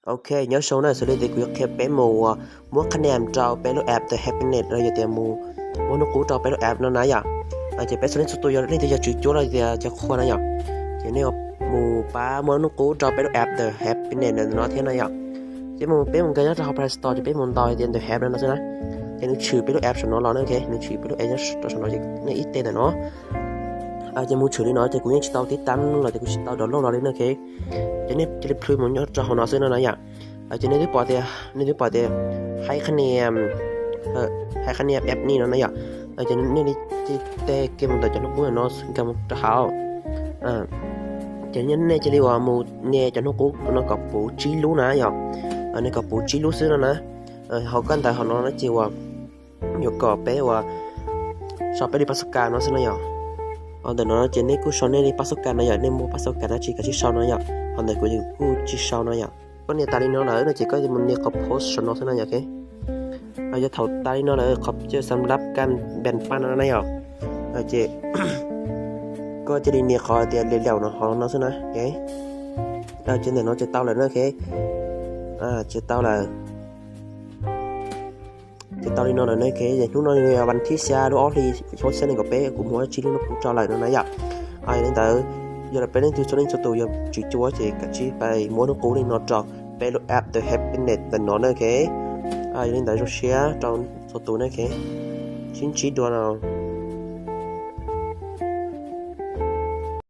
Ok, nyob zoo na, xws li tias kuv yuav qhia peb mus muab qhab nias rau peb lub app The Happiness los yog tias mus muab hnub qub rau peb lub app no na yom. Ces peb txhua leej txhua tus yog leej twg yog tswv cuab los yog tias cov qhua na yom, ces nej mus pab muab hnub qub rau peb lub app The Happiness no thiab na yom. Ces mus peb mus nkag nyob rau hauv Play Store ces peb mus ntaus hais tias The Happiness no xwb na. Ces nws tshwm peb lub app saum no los na, ok, nws tshwm peb lub app nyob rau saum no ces nej ib teg ntawm no. Ces mus tshwm li no ces kuv yeej tsis tau tib tab los ces kuv tsis tau download los li na, ok. Ces nej cia li plhws mus nyob rau hauv no xwb no na yom. Ces nej twb pom tias, nej twb pom tias hais qhab nias, hais qhab nias app ni no na yom. Ces nej li teg kiag mus ntawm cov hnub qub no nkag mus rau hauv. Ces nej cia li uas mus nias cov hnub qub no kom puv tsib lub na yom. Nej kom puv tsib lub xwb no na. Hauv kab ntawv hauv no no ces uas yuav kom peb uas sau peb li pab xub kas no xwb no yom. Hos ntawm no ces nej kuj sau nej li pab xub kas no yom, nej muaj pab xub kas dab tsi kav tsij sau no yom. Hos ntawm kuv kuj tsis sau no yom. Koj nias tas li no lawm no ces koj mus nias qhov post saum no xwb no yom, ok. Yog thaum tas li no lawm qhov coj xam lab kan npees paj no na yom, ces koj cia li nias qhov tias li laus no hov no xwb na, ok. Ces ntawm no ces tau lawm na, ok. Ces tau lawm. Ces tau li no lawm ne, ces hnub no yog vas thib xya lub ob hlis xyoo ob txhiab nees nkaum peb kuv muab tsib lub hnub qub rau lawm no na yom. Yog li ntawd, yog li peb leej twg txhua leej txhua tus yog tswv cuab ces kav tsij pab muab hnub qub li no rau peb lub app The Happiness ntawm no na, ok. Yog li ntawd zoo siab rau txhua tus na, ok. Sib ntsib dua no.